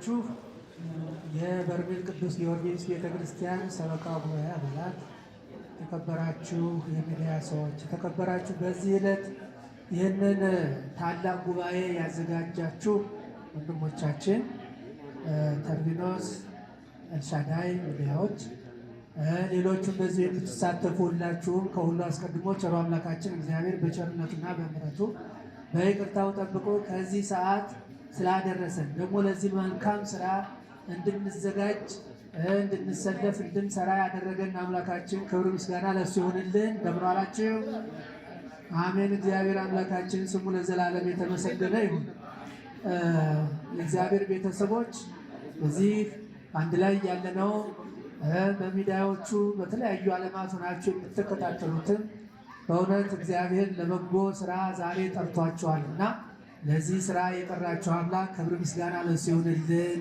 የተከበራችሁ የበርሜል ቅዱስ ጊዮርጊስ ቤተክርስቲያን ሰበካ ጉባኤ አባላት፣ የተከበራችሁ የሚዲያ ሰዎች፣ የተከበራችሁ በዚህ ዕለት ይህንን ታላቅ ጉባኤ ያዘጋጃችሁ ወንድሞቻችን ተርቢኖስ፣ ኤልሻዳይ ሚዲያዎች፣ ሌሎቹም በዚህ የምትሳተፉ ሁላችሁም ከሁሉ አስቀድሞ ቸሩ አምላካችን እግዚአብሔር በቸርነቱና በምሕረቱ በይቅርታው ጠብቆ ከዚህ ሰዓት ስላደረሰን ደግሞ ለዚህ መልካም ስራ እንድንዘጋጅ፣ እንድንሰለፍ፣ እንድንሰራ ያደረገን አምላካችን ክብር ምስጋና ለእሱ ይሁንልን። እንደምን ዋላችሁ? አሜን። እግዚአብሔር አምላካችን ስሙ ለዘላለም የተመሰገነ ይሁን። የእግዚአብሔር ቤተሰቦች፣ እዚህ አንድ ላይ ያለነው፣ በሚዲያዎቹ በተለያዩ ዓለማት ሆናችሁ የምትከታተሉትን፣ በእውነት እግዚአብሔር ለበጎ ስራ ዛሬ ጠርቷችኋል እና ለዚህ ስራ የጠራችሁ አምላክ ክብር ምስጋና ለእሱ ይሁንልን።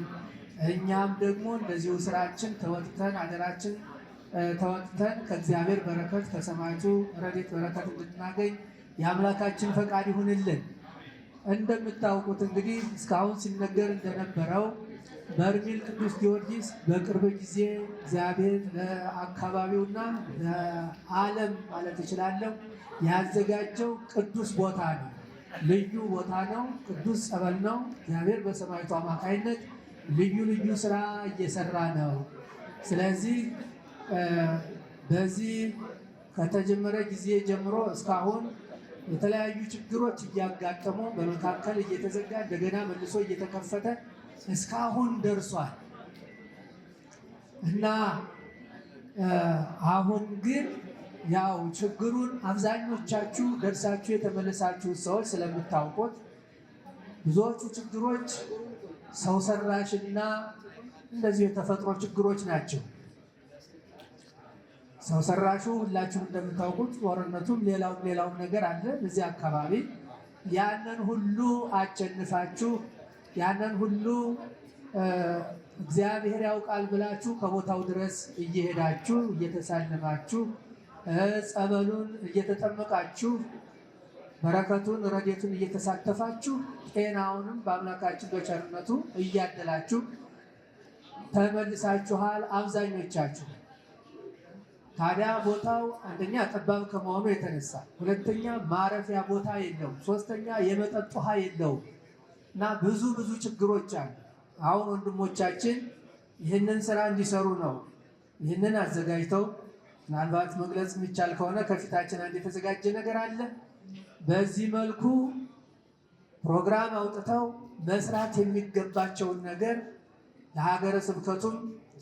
እኛም ደግሞ እንደዚሁ ስራችን ተወጥተን፣ አደራችን ተወጥተን ከእግዚአብሔር በረከት፣ ከሰማዕቱ ረድኤት በረከት እንድናገኝ የአምላካችን ፈቃድ ይሁንልን። እንደምታውቁት እንግዲህ እስካሁን ሲነገር እንደነበረው በርሜል ቅዱስ ጊዮርጊስ በቅርብ ጊዜ እግዚአብሔር ለአካባቢውና ለዓለም ማለት እችላለሁ ያዘጋጀው ቅዱስ ቦታ ነው። ልዩ ቦታ ነው። ቅዱስ ጸበል ነው። እግዚአብሔር በሰማዕቱ አማካይነት ልዩ ልዩ ስራ እየሰራ ነው። ስለዚህ በዚህ ከተጀመረ ጊዜ ጀምሮ እስካሁን የተለያዩ ችግሮች እያጋጠሙ፣ በመካከል እየተዘጋ፣ እንደገና መልሶ እየተከፈተ እስካሁን ደርሷል እና አሁን ግን ያው ችግሩን አብዛኞቻችሁ ደርሳችሁ የተመለሳችሁ ሰዎች ስለምታውቁት ብዙዎቹ ችግሮች ሰው ሰራሽና እንደዚሁ የተፈጥሮ ችግሮች ናቸው። ሰው ሰራሹ ሁላችሁም እንደምታውቁት ጦርነቱም ሌላውም ሌላውም ነገር አለ በዚህ አካባቢ። ያንን ሁሉ አቸንፋችሁ፣ ያንን ሁሉ እግዚአብሔር ያውቃል ብላችሁ ከቦታው ድረስ እየሄዳችሁ፣ እየተሳለማችሁ፣ ጸበሉን እየተጠመቃችሁ፣ በረከቱን ረድኤቱን እየተሳተፋችሁ፣ ጤናውንም በአምላካችን በቸርነቱ እያደላችሁ ተመልሳችኋል አብዛኞቻችሁ። ታዲያ ቦታው አንደኛ ጠባብ ከመሆኑ የተነሳ፣ ሁለተኛ ማረፊያ ቦታ የለውም፣ ሶስተኛ የመጠጥ ውሃ የለውም እና ብዙ ብዙ ችግሮች አሉ። አሁን ወንድሞቻችን ይህንን ስራ እንዲሰሩ ነው። ይህንን አዘጋጅተው ምናልባት መግለጽ የሚቻል ከሆነ ከፊታችን አንድ የተዘጋጀ ነገር አለ። በዚህ መልኩ ፕሮግራም አውጥተው መስራት የሚገባቸውን ነገር ለሀገረ ስብከቱም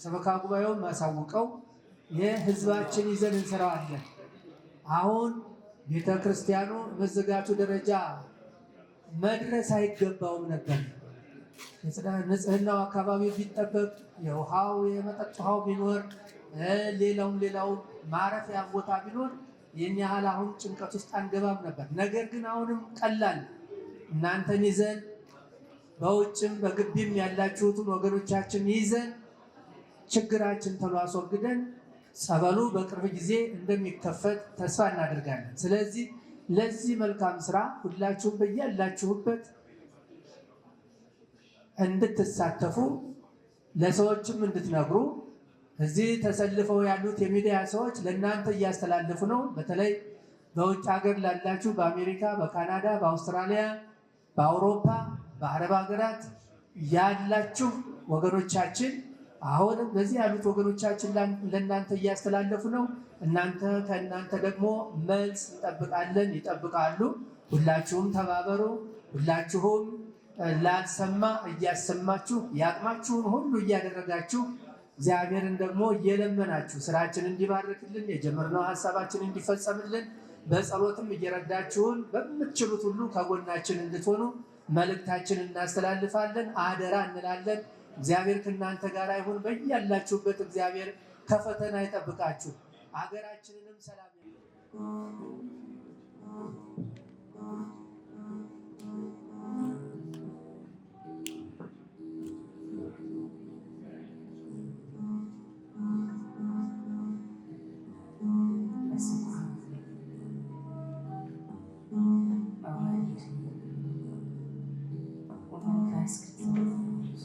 ሰበካ ጉባኤውም አሳውቀው የህዝባችን ይዘን እንሰራዋለን። አሁን ቤተ ክርስቲያኑ መዘጋቱ ደረጃ መድረስ አይገባውም ነበር። ንጽህናው አካባቢ ቢጠበቅ፣ የውሃው የመጠጥ ውሃው ቢኖር፣ ሌላውም ሌላውም ማረፊያ ቦታ ቢኖር ይህን ያህል አሁን ጭንቀት ውስጥ አንገባም ነበር። ነገር ግን አሁንም ቀላል እናንተን ይዘን፣ በውጭም በግቢም ያላችሁትን ወገኖቻችን ይዘን፣ ችግራችን ቶሎ አስወግደን ጸበሉ በቅርብ ጊዜ እንደሚከፈት ተስፋ እናደርጋለን። ስለዚህ ለዚህ መልካም ስራ ሁላችሁም በያላችሁበት እንድትሳተፉ፣ ለሰዎችም እንድትነግሩ እዚህ ተሰልፈው ያሉት የሚዲያ ሰዎች ለእናንተ እያስተላለፉ ነው። በተለይ በውጭ ሀገር ላላችሁ፣ በአሜሪካ፣ በካናዳ፣ በአውስትራሊያ፣ በአውሮፓ፣ በአረብ ሀገራት ያላችሁ ወገኖቻችን፣ አሁንም በዚህ ያሉት ወገኖቻችን ለእናንተ እያስተላለፉ ነው። እናንተ ከእናንተ ደግሞ መልስ እንጠብቃለን፣ ይጠብቃሉ። ሁላችሁም ተባበሩ። ሁላችሁም ላልሰማ እያሰማችሁ፣ የአቅማችሁን ሁሉ እያደረጋችሁ፣ እግዚአብሔርን ደግሞ እየለመናችሁ፣ ስራችን እንዲባርክልን፣ የጀመርነው ሀሳባችን እንዲፈጸምልን በጸሎትም እየረዳችሁን በምትችሉት ሁሉ ከጎናችን እንድትሆኑ መልእክታችን እናስተላልፋለን። አደራ እንላለን። እግዚአብሔር ከእናንተ ጋር ይሁን። በያላችሁበት እግዚአብሔር ከፈተና ይጠብቃችሁ። ሀገራችንንም ሰላም። በስመ አብ ወወልድ ወመንፈስ ቅዱስ።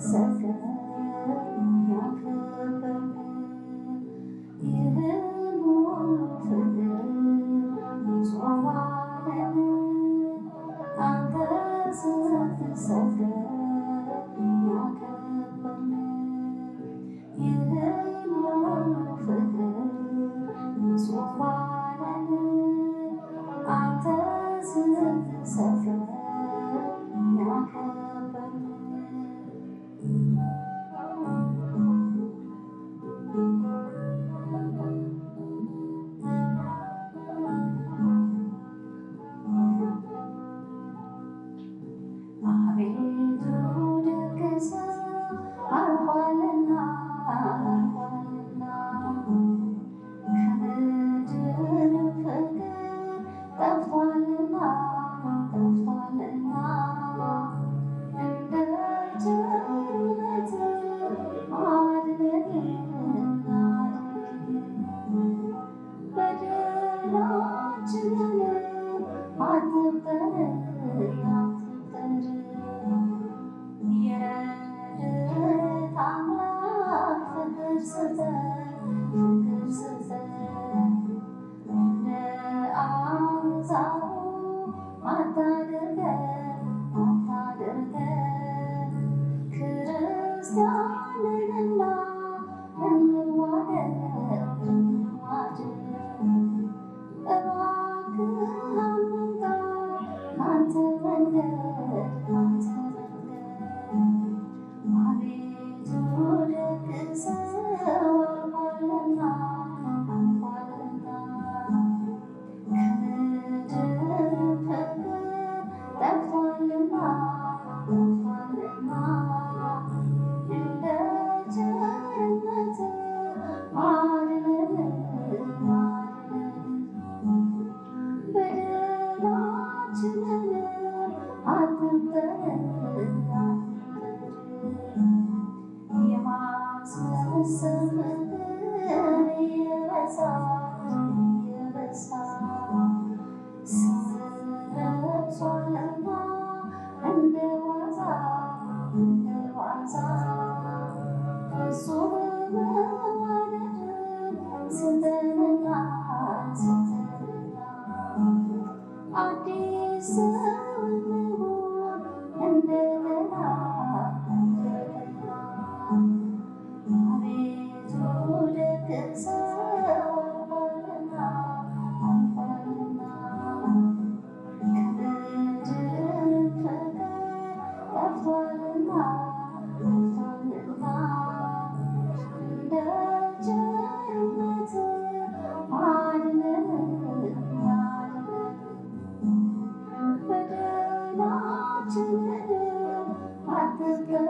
ስትሰቀል ያከበርን ይህን ሁሉ ፍቅር ጾማለን አንተ ስትሰቀል ያከበርን ይህን ሁሉ ፍቅር ጾማለን አንተ ስትሰቀል ያከበርን። አቤቱ ደግ ሰው አርፏልና አርፏልና ከምድር ፍቅር ጠፍቷልና ጠፍቷልና እንደ ቸርነትህ አድነን አድነን በደላችንን አትቁጠር አትቁጠር የረድኤት አምላክ ፍቅር ስጠን ፍቅር ስጠን እንደ አሕዛቡ አታድርገን አታድርገን ክርስቲያን ነንና እንዋደድ እንዋደድ እባክህ አንውጣ ካንተ መንገድ ካንተ መንገድ አቤቱ ደግ ሰው አልፏልና አልፏልና ከምድር ፍቅር ጠፍቷልና ጠፍቷልና እንደ ቸርነትህ አድነን አድነን በደላችንን አትቁጠር አትቁጠር የማስመሰል ፍቅር እየበዛ እየበዛ ሰው ረክሷልና እንደ ዋዛ እንደ ዋዛ ፍጹም መዋደድን ስጠንና ስጠንና አዲስ ሰው እንሁን እንደገና እንደገና አቤቱ ደግ ሰው አልፏልና አልፏልና ከምድር ፍቅር ጠፍቷልና ጠፍቷልና እንደ ቸርነትህ አድነን አድነን በደላችንን አትቁጠር